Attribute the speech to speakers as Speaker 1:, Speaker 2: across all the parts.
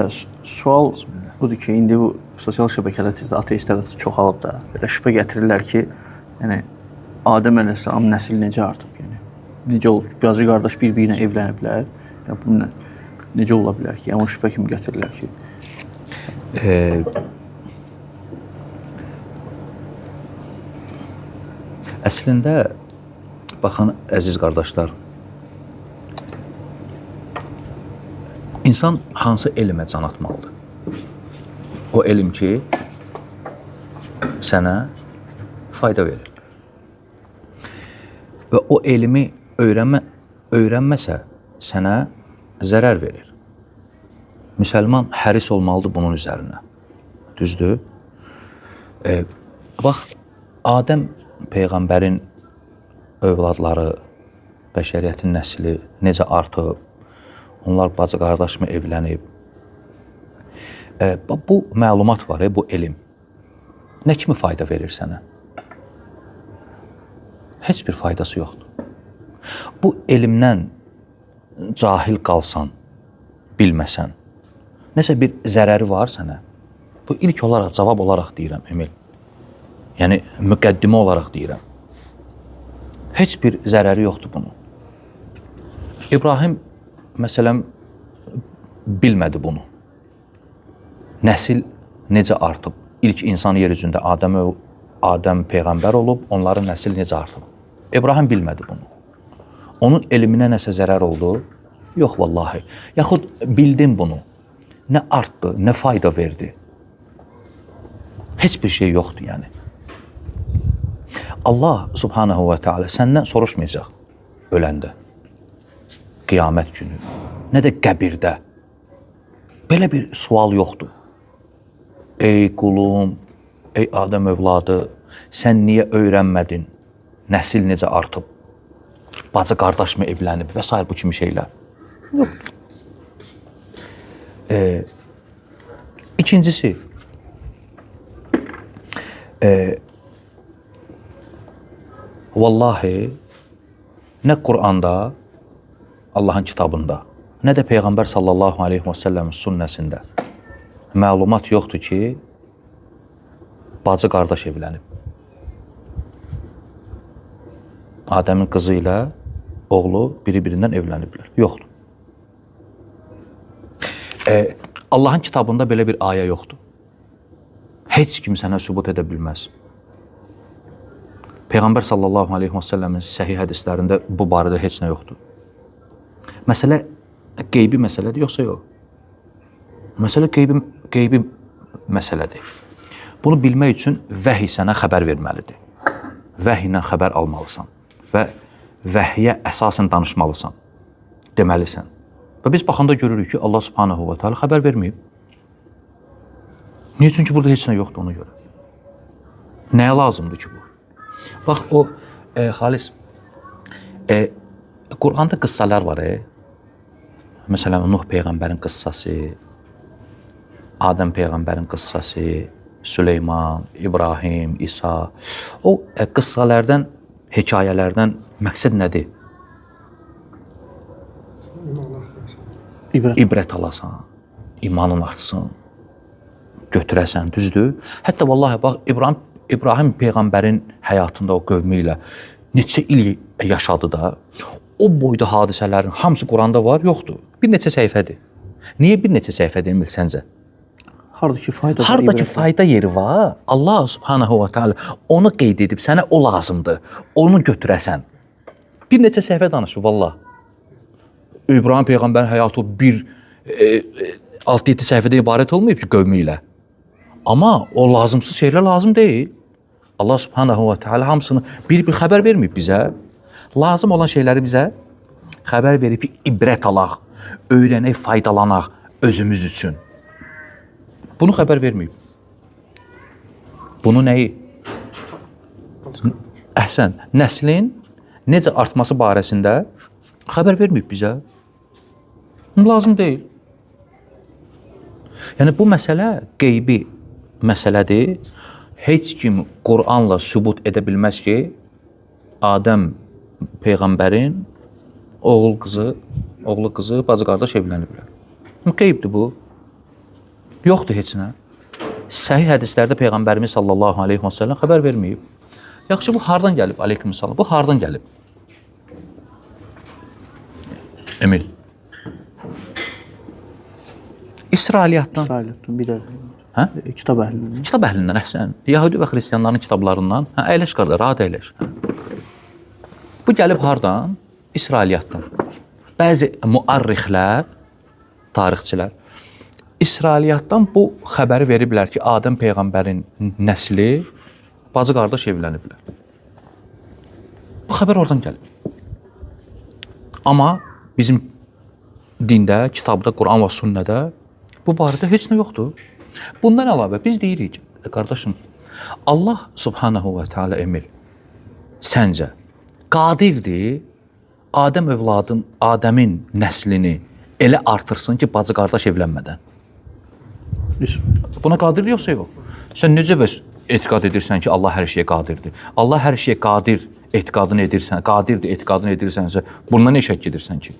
Speaker 1: Sual budur ki, indi bu sosial şəbəkələrdə ateistlər də çoxalıb da. Belə şübhə gətirirlər ki, yəni Adəm əleyhissalam nəsil necə artıb, yəni? Necə olub? Bacı qardaş bir-birinə evləniblər. Yəni bu necə ola bilər ki? Yəni o şübhə kimi gətirirlər ki.
Speaker 2: Əslində baxın əziz qardaşlar, insan hansı elmə can atmalıdır? O elm ki, sənə fayda verir. Və o elmi öyrənməsə sənə zərər verir. Müsəlman həris olmalıdır bunun üzərinə. Düzdür? Bax, Adəm peyğəmbərin övladları, bəşəriyyətin nəsli necə artıb, onlar bacı qardaş mı evlənib? Bu məlumat var, bu elm. Nə kimi fayda verir sənə? Heç bir faydası yoxdur. Bu elmdən cahil qalsan, bilməsən, nəsə bir zərəri var sənə? Bu ilk olaraq, cavab olaraq deyirəm, Emil. Yəni, müqəddimə olaraq deyirəm. Heç bir zərəri yoxdur bunun. İbrahim, məsələn, bilmədi bunu. Nəsil necə artıb? İlk insan yer üzündə Adəm peyğəmbər olub, onların nəsil necə artıb? İbrahim bilmədi bunu. Onun elminə nəsə zərər oldu? Yox, vallahi. Yaxud bildim bunu. Nə artdı, nə fayda verdi? Heç bir şey yoxdur, yəni. Allah subhanahu və teala səndən soruşmayacaq öləndə, qiyamət günü, nə də qəbirdə. Belə bir sual yoxdur. Ey qulum, ey Adəm övladı, sən niyə öyrənmədin? Nəsil necə artıb? Bacı qardaş mı evlənib və s. bu kimi şeylər. Yoxdur. İkincisi, vallahi nə Quranda, Allahın kitabında, nə də Peyğəmbər sallallahu aleyhi və səlləmin sünnəsində məlumat yoxdur ki, bacı qardaş evlənib. Adəmin qızı ilə oğlu biri-birindən evləniblər. Yoxdur. Allahın kitabında belə bir ayə yoxdur. Heç kim sənə sübut edə bilməz. Peyğəmbər sallallahu aleyhi və səlləmin səhih hədislərində bu barədə heç nə yoxdur. Məsələ qeybi məsələdir, yoxsa yox? Məsələ qeybi məsələdir. Bunu bilmək üçün vəhiy sənə xəbər verməlidir. Vəhiy ilə xəbər almalısan və vəhyə əsasən danışmalısan, deməlisən. Və biz baxanda görürük ki, Allah subhanahu və teala xəbər verməyib. Niyə? Çünki burada heç nə yoxdur ona görə. Nəyə lazımdır ki bu? Bax o, Xalis, Quranda qıssalar var. Məsələn, Nuh peyğəmbərin qıssası, Adəm peyğəmbərin qıssası, Süleyman, İbrahim, İsa. O qıssalardan, hekayələrdən məqsəd nədir? İbrət alasan, imanın artsın, götürəsən, düzdür? Hətta vallahi bax, İbrahim peyğəmbərin həyatında o qövmü ilə neçə il yaşadı da, o boyda hadisələrin hamısı Quranda var, yoxdur. Bir neçə səhifədir. Niyə bir neçə səhifədir, Emil, səncə?
Speaker 1: Haradakı fayda,
Speaker 2: haradakı fayda yeri var, Allah subhanahu və teala onu qeyd edib, sənə o lazımdır, onu götürəsən. Bir neçə səhifə danışır, vallah. İbrahim peyğəmbərin həyatı bir 6-7 səhifədə ibarət olmayıb ki, qövmü ilə. Amma o lazımsız şeylər lazım deyil. Allah subhanahu və teala hamısını bir-bir xəbər verməyib bizə. Lazım olan şeyləri bizə xəbər verib ki, ibrət alaq, öyrənək, faydalanaq özümüz üçün. Bunu xəbər verməyib. Bunu nəyi? Əhsən, nəslin necə artması barəsində xəbər verməyib bizə. Lazım deyil. Yəni bu məsələ qeybi məsələdir. Heç kim Qur'anla sübut edə bilməz ki, Adəm peyğəmbərin oğlu qızı, bacı qardaş evləniblər. Qeybdir bu. Yoxdur heç nə. Səhih hədislərdə Peyğəmbərimiz sallallahu aleyhi və səlləm xəbər verməyib. Yaxşı, bu hardan gəlib? Aleykümselam. Bu hardan gəlib? Emil. İsrailiyyatdan.
Speaker 1: İsrailiyyatdan bir əhlindən.
Speaker 2: Hə?
Speaker 1: Kitab əhlindən.
Speaker 2: Kitab əhlindən, əhsən. Yahudi və xristianların kitablarından. Hə, əyləş qardaş, rahat əyləş. Bu gəlib hardan? İsrailiyyatdan. Bəzi müarrixlər, tarixçilər İsrailiyyatdan bu xəbəri veriblər ki, Adəm peyğəmbərin nəsli bacı qardaş evləniblər. Bu xəbər oradan gəlib. Amma bizim dində, kitabda, Quran və sünnədə bu barədə heç nə yoxdur. Bundan əlavə biz deyirik, qardaşım, Allah subhanahu və teala Emil, səncə qadirdir Adəm övladın, Adəmin nəslini elə artırsın ki, bacı qardaş evlənmədən? Buna qadirdir yoxsa yox? Sən necə bəs etiqad edirsən ki, Allah hər şeyə qadirdir? Allah hər şeyə qadir etiqadını edirsən, qadirdir etiqadını edirsənsə, bundan nə şəkk edirsən ki?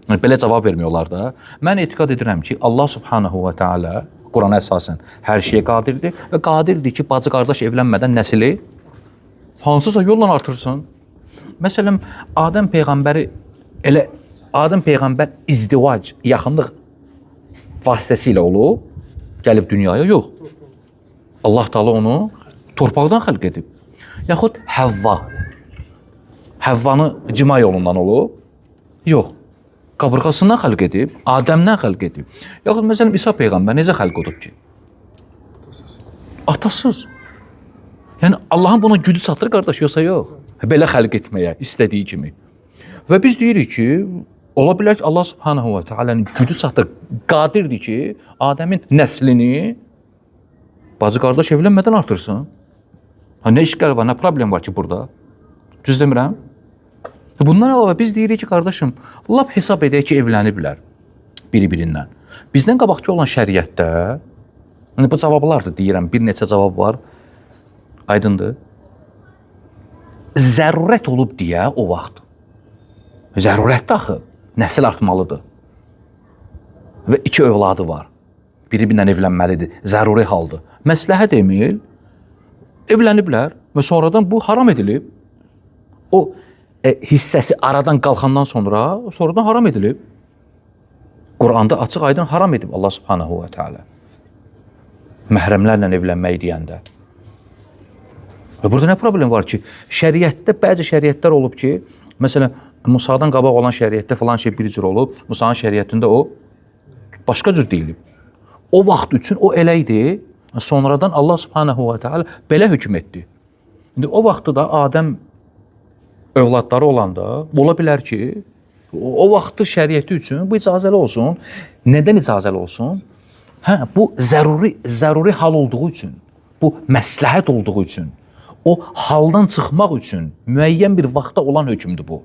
Speaker 2: Yəni, belə cavab vermiyorlar da. Mən etiqad edirəm ki, Allah subhanahu və teala Qurana əsasən hər şeyə qadirdir və qadirdir ki, bacı qardaş evlənmədən nəsli hansısa yolla artırsın. Məsələn, Adəm peyğəmbəri elə Adəm peyğəmbər izdivac, yaxınlıq vasitəsilə olub, gəlib dünyaya, yox. Allah Teala onu torpaqdan xəlq edib. Yaxud Həvva. Həvvanı cima yolundan olub? Yox. Qabırğasından xəlq edib, Adəmdən xəlq edib. Yaxud məsələn İsa peyğəmbər necə xəlq olub ki? Atasız. Yəni Allahın buna gücü çatır qardaş, yoxsa yox? Belə xəlq etməyə istədiyi kimi. Və biz deyirik ki, ola bilər ki, Allah subhanahu və teala'nın gücü çatır, qadirdir ki, Adəmin nəslini bacı qardaş evlənmədən artırsın. Ha, nə işgal var, nə problem var ki burada? Düz demirəm? Bundan əlavə biz deyirik ki, qardaşım, lap hesab edək ki, evləniblər biri-birindən. Bizdən qabaqki olan şəriətdə, yəni bu cavablardır deyirəm, bir neçə cavab var, aydındır. Zərurət olub deyə o vaxt. Zərurətdir axı, nəsil artmalıdır. Və iki övladı var. Biri-birindən evlənməlidir, zəruri haldır. Məsləhət Emil, evləniblər və sonradan bu haram edilib. O hissəsi aradan qalxandan sonra, sonradan haram edilib. Quranda açıq aydın haram edib Allah subhanahu və teala. Məhrəmlərlə evlənmək deyəndə. Və burada nə problem var ki? Şəriətdə bəzi şəriətlər olub ki, məsələn, Musadan qabaq olan şəriətdə falan şey bir cür olub, Musanın şəriətində o başqa cür deyilib. O vaxt üçün o elə idi, sonradan Allah subhanahu və teala belə hökm etdi. İndi o vaxtı da Adəm övladları olanda ola bilər ki, o vaxtı şəriəti üçün bu icazəli olsun. Nədən icazəli olsun? Hə, bu zəruri hal olduğu üçün, bu məsləhət olduğu üçün, o haldan çıxmaq üçün müəyyən bir vaxtda olan hökmdür bu.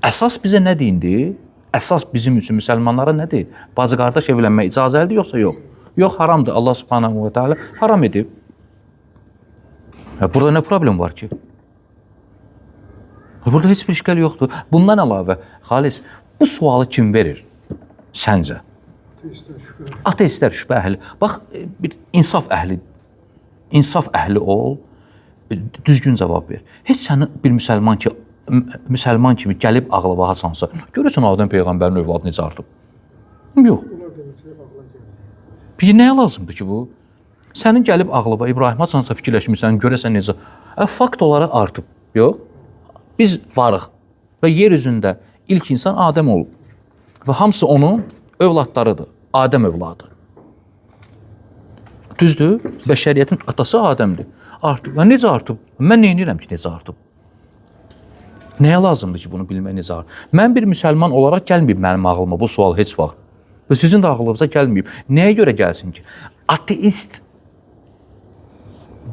Speaker 2: Əsas bizə nə deyindi? Əsas bizim üçün müsəlmanlara nədir? Bacı qardaş evlənmək icazəlidir yoxsa yox? Yox, haramdır. Allah subhanahu və teala haram edib. Burada nə problem var ki? Burada heç bir işgal yoxdur. Bundan əlavə, Xalis, bu sualı kim verir səncə? Ateistlər, şübhə əhli. Bax, bir insaf əhli, insaf əhli ol, düzgün cavab ver. Heç sənin bir müsəlman ki, müsəlman kimi gəlib ağlıma haçansa, görürsən Adəm peyğəmbərin övladı necə artıb? Yox. Bir nəyə lazımdır ki bu? Sənin gəlib ağlıma İbrahim haçansa fikirləşmirsən, görəsən necə? Fakt olaraq artıb. Yox. Biz varıq və yer üzündə ilk insan Adəm olub. Və hamısı onun övladlarıdır. Adəm övladı. Düzdür? Bəşəriyyətin atası Adəmdir. Artıb. Və necə artıb? Mən nə edirəm ki, necə artıb? Nəyə lazımdır ki, bunu bilmək necə artıb? Mən bir müsəlman olaraq gəlməyib mənim ağlıma bu sual heç vaxt. Və sizin də ağlınıza gəlməyib. Nəyə görə gəlsin ki? Ateist,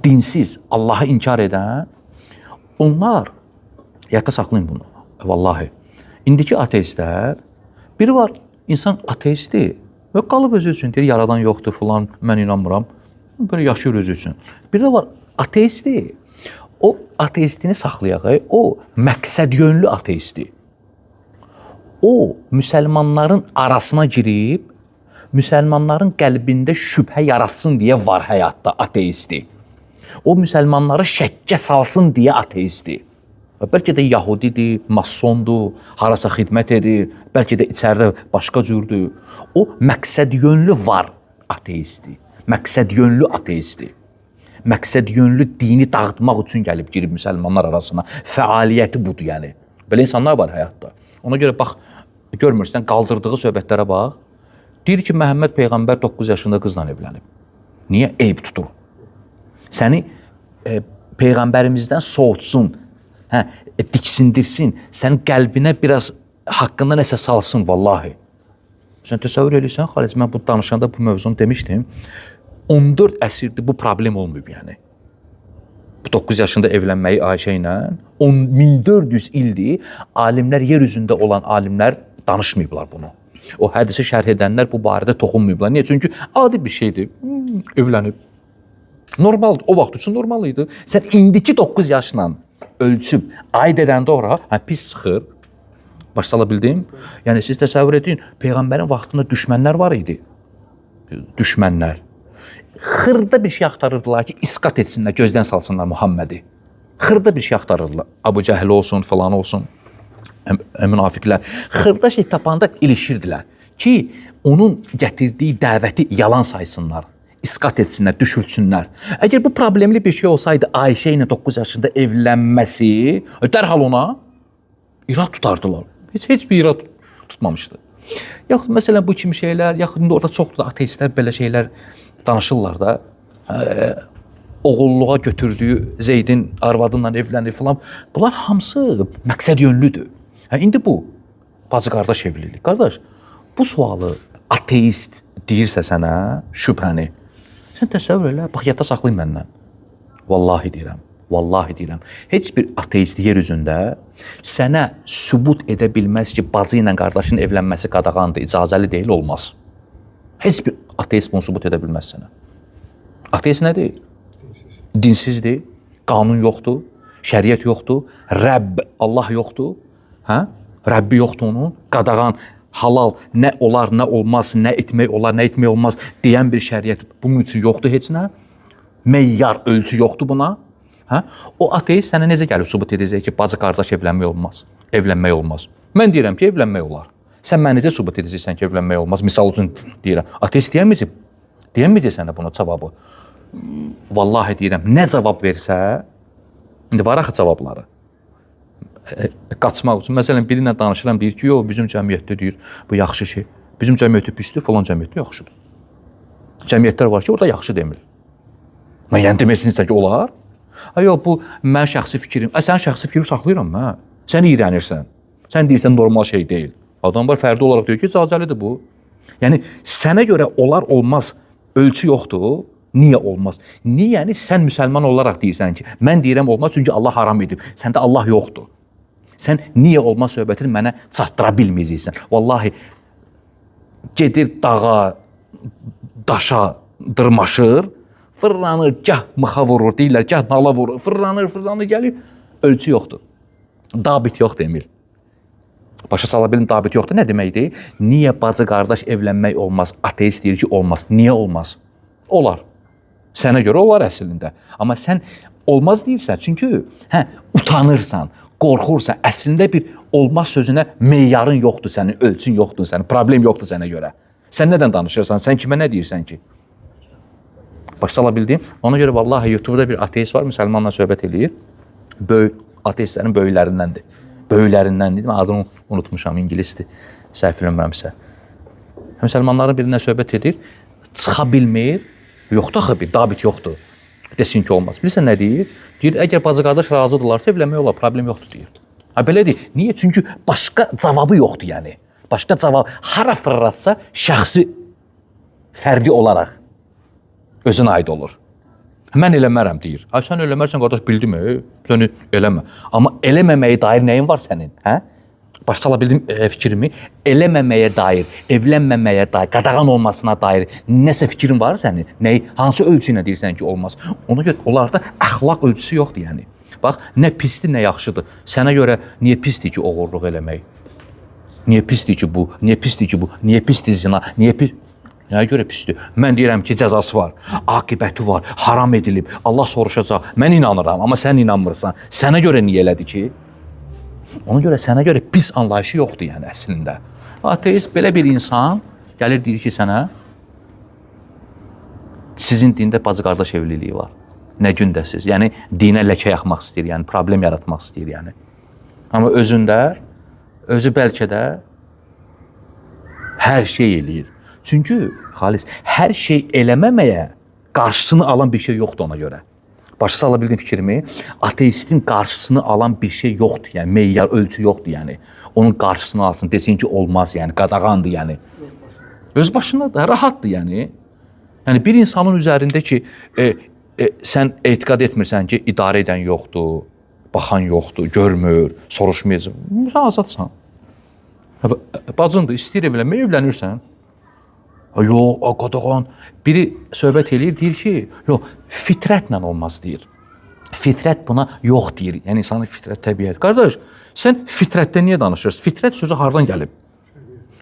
Speaker 2: dinsiz, Allahı inkar edən, onlar, yadda saxlayın bunu, vallahi. İndiki ateistlər, biri var, insan ateistdir və qalıb özü üçün, deyir, yaradan yoxdur filan, mən inanmıram. Belə yaşayır özü üçün. Biri də var, ateistdir. O ateistini saxlayaq, o məqsədyönlü ateistdir. O müsəlmanların arasına girib, Müsəlmanların qəlbində şübhə yaratsın deyə var həyatda ateisti. O müsəlmanları şəkkə salsın deyə ateistdir. Bəlkə də yahudidir, masondur, harasa xidmət edir, bəlkə də içəridə başqa cürdür. O məqsədyönlü var ateistdir. Məqsədyönlü ateistdir. Məqsədyönlü dini dağıtmaq üçün gəlib girib müsəlmanlar arasına. Fəaliyyəti budur yəni. Belə insanlar var həyatda. Ona görə bax, görmürsən, qaldırdığı söhbətlərə bax. Deyir ki, Məhəmməd peyğəmbər 9 yaşında qızla evlənib. Niyə? Eyb tutur. Səni peyğəmbərimizdən soğutsun, hə, diksindirsin, sənin qəlbinə biraz haqqında nəsə salsın vallahi. Sən təsəvvür edirsən, Xalis, mən bu danışanda bu mövzunu demişdim. 14 əsrdir bu problem olmayıb yəni. Bu 9 yaşında evlənməyi Ayşə ilə 1400 ildir alimlər, yer üzündə olan alimlər danışmayıblar bunu. O hədisi şərh edənlər bu barədə toxunmayıblar. Niyə? Çünki adi bir şeydir. Evlənib. Normaldır. O vaxt üçün normal idi. Sən indiki 9 yaşla ölçüb aid edəndə ora, hə, pis çıxır. Baş sala bildim? Yəni siz təsəvvür edin, peyğəmbərin vaxtında düşmənlər var idi. Düşmənlər. Xırda bir şey axtarırdılar ki, isqat etsinlər, gözdən salsınlar Muhammədi. Xırda bir şey axtarırdılar. Abu Cəhl olsun, falan olsun, münafiqlər. Xırda şey tapanda ilişirdilər ki, onun gətirdiyi dəvəti yalan saysınlar, isqat etsinlər, düşürtsünlər. Əgər bu problemli bir şey olsaydı, Ayşə ilə 9 yaşında evlənməsi, dərhal ona irad tutardılar. Heç bir irad tutmamışdı. Yaxud məsələn bu kimi şeylər, yaxud indi orada çoxdur ateistlər belə şeylər danışırlar da. Oğulluğa götürdüyü Zeydin arvadıyla evlənir filan. Bunlar hamısı məqsəd yönlüdür. Hə, indi bu bacı qardaş evlilik. Qardaş, bu sualı ateist deyirsə sənə şübhəni, sən təsəvvür elə, bax yadda saxlayın məndən. Vallahi deyirəm, vallahi deyirəm. Heç bir ateist yer üzündə sənə sübut edə bilməz ki, bacı ilə qardaşın evlənməsi qadağandır, icazəli deyil, olmaz. Heç bir ateist bunu sübut edə bilməz sənə. Ateist nədir? Dinsizdir, qanun yoxdur, şəriət yoxdur, Rəbb, Allah yoxdur, hə? Rəbbi yoxdur onun, qadağan, halal, nə olar, nə olmaz, nə etmək olar, nə etmək olmaz deyən bir şəriət bunun üçün yoxdur heç nə. Meyar, ölçü yoxdur buna. Hə? O ateist sənə necə gəlib sübut edəcək ki, bacı qardaş evlənmək olmaz, evlənmək olmaz. Mən deyirəm ki, evlənmək olar. Sən mənə necə sübut edəcəksən ki, evlənmək olmaz? Misal üçün deyirəm. Ateist deyəməyəcək, deyəməyəcək sənə bunu cavabı. Vallahi deyirəm, nə cavab versə, indi var axı cavabları. Qaçmaq üçün. Məsələn, biri ilə danışıram, deyir ki, yox, bizim cəmiyyətdə deyir, bu yaxşı şey. Bizim cəmiyyətdə pisdir, falan cəmiyyətdə yaxşıdır. Cəmiyyətlər var ki, orada yaxşı demir. Mən yəni deməsinizsə ki, olar? Ha, yox, bu mən şəxsi fikrim. Sənin şəxsi fikri saxlayıram mən. Sən iyrənirsən. Sən deyirsən normal şey deyil. Adam var fərdi olaraq deyir ki, icazəlidir bu. Yəni sənə görə olar olmaz ölçü yoxdur. Niyə olmaz? Niyə? Yəni sən müsəlman olaraq deyirsən ki, mən deyirəm olmaz çünki Allah haram edib. Səndə Allah yoxdur. Sən niyə olmaz söhbətini mənə çatdıra bilməyəcəksən. Vallahi gedir dağa, daşa dırmaşır, fırlanır, gah mıxa vurur, deyirlər, gah nala vurur, fırlanır, fırlanır, gəlir. Ölçü yoxdur. Dabit yoxdur Emil. Başa sala bildim, dabit yoxdur. Nə deməkdir? Niyə bacı qardaş evlənmək olmaz? Ateist deyir ki, olmaz. Niyə olmaz? Olar. Sənə görə olar əslində. Amma sən olmaz deyirsən, çünki hə, utanırsan, qorxursan. Əslində bir olmaz sözünə meyarın yoxdur sənin, ölçün yoxdur sənin, problem yoxdur sənə görə. Sən nədən danışırsan? Sən kimə nə deyirsən ki? Başa sala bildim? Ona görə vallahi YouTube'da bir ateist var, müsəlmanla söhbət eləyir. Böyük ateistlərin böyüklərindəndir. Böyüklərindəndir. Mən adını unutmuşam, ingilisdir. Səhv eləmirəmsə. Müsəlmanların birindən söhbət edir, çıxa bilmir. Yoxdur axı bir dabit yoxdur. Desin ki, olmaz. Bilirsən nə deyir? Deyir, əgər bacı qardaş razıdırlarsa evlənmək olar, problem yoxdur deyir. Ha belə deyir. Niyə? Çünki başqa cavabı yoxdur yəni. Başqa cavab hara fırlatsa şəxsi fərdi olaraq özünə aid olur. Mən eləmərəm deyir. Ay sən eləmərsən qardaş bildim, sən eləmə. Amma eləməməyə dair nəyin var sənin, hə? Başa sala bildim fikrimi. Eləməməyə dair, evlənməməyə dair, qadağan olmasına dair nəsə fikrin var sənin? Nəyi, hansı ölçü ilə deyirsən ki, olmaz? Ona görə onlarda əxlaq ölçüsü yoxdur yəni. Bax, nə pisdir, nə yaxşıdır. Sənə görə niyə pisdir ki, oğurluq eləmək? Niyə pisdir ki bu? Niyə pisdir ki bu? Niyə pisdir zina? Niyə pis? Nəyə görə pisdir? Mən deyirəm ki, cəzası var, aqibəti var, haram edilib, Allah soruşacaq. Mən inanıram, amma sən inanmırsan. Sənə görə niyə elədi ki? Ona görə sənə görə pis anlayışı yoxdur yəni əslində. Ateist belə bir insan gəlir deyir ki, sənə sizin dində bacı qardaş evliliyi var. Nə gündəsiz? Yəni dinə ləkə yaxmaq istəyir, yəni problem yaratmaq istəyir yəni. Amma özündə özü bəlkə də hər şey eləyir. Çünki xalis hər şey eləməməyə qarşısını alan bir şey yoxdur ona görə. Başa sala bildim fikrimi? Ateistin qarşısını alan bir şey yoxdur, yəni meyar, ölçü yoxdur yəni. Onun qarşısını alsın, desin ki, olmaz, yəni qadağandır yəni. Öz başına da rahatdır yəni. Yəni bir insanın üzərində ki, sən etiqad etmirsən ki, idarə edən yoxdur, baxan yoxdur, görmür, soruşmayacaq. Sən azadsan. Bacındır, istəyir evlənməyə, evlənirsən. Yox, qadağan. Biri söhbət eləyir, deyir ki, yox, fitrətlə olmaz deyir. Fitrət buna yox deyir. Yəni insanın fitrət təbiət. Qardaş, sən fitrətdən niyə danışırsan? Fitrət sözü hardan gəlib?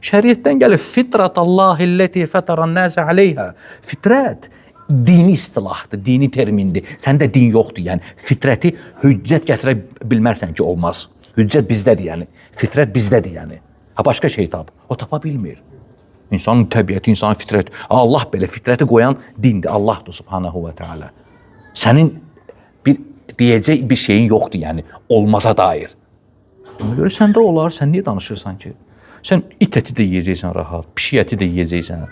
Speaker 2: Şəriətdən gəlib. Fitratallahi'lleti fetaran-nase aleyha. Fitrət dini istilahdır, dini termindir. Səndə din yoxdur, yəni fitrəti hüccət gətirə bilmərsən ki, olmaz. Hüccət bizdədir yəni. Fitrət bizdədir yəni. Ha başqa şey tap. O tapa bilmir. İnsanın təbiəti, insanın fitrəti. Allah belə fitrəti qoyan dindir. Allahdır Subhanahu və Teala. Sənin bir deyəcək bir şeyin yoxdur, yəni olmaza dair. Ona görə səndə olar, sən niyə danışırsan ki? Sən it əti də yeyəcəksən rahat, pişik əti də yeyəcəksən,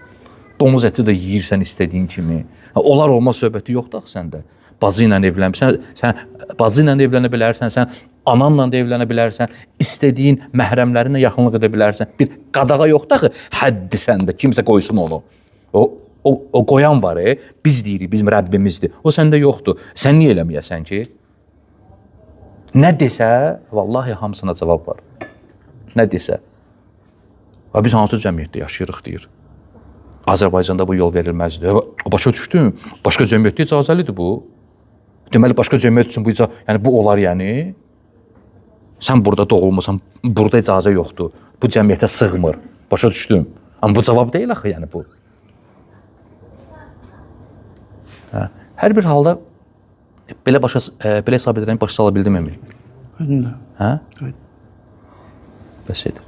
Speaker 2: domuz əti də yeyirsən istədiyin kimi. Ha, olar olmaz söhbəti yoxdur axı səndə. Bacı ilə evlənmirsən, sən bacı ilə də evlənə bilərsən, sən ananla da evlənə bilərsən, istədiyin məhrəmlərinlə yaxınlıq edə bilərsən. Bir qadağa yoxdur axı həddi səndə, kimsə qoysun onu. O qoyan var, biz deyirik, bizim Rəbbimizdir. O səndə yoxdur. Sən niyə eləməyəsən ki? Nə desə, vallahi hamısına cavab var. Nə desə. Ha, biz hansı cəmiyyətdə yaşayırıq deyir. Azərbaycanda bu yol verilməzdir. Başa düşdüm. Başqa cəmiyyətdə icazəlidir bu. Deməli başqa cəmiyyət üçün bu yəni bu olar yəni. Sən burada doğulmusan, burada icazə yoxdur. Bu cəmiyyətə sığmır. Başa düşdüm. Amma bu cavab deyil axı yəni bu. Hə, hər bir halda belə başa belə hesab edirəm, başa sala bildim Emil.
Speaker 1: Aydındır.
Speaker 2: Hə?
Speaker 1: Aydın.
Speaker 2: Bəs edir.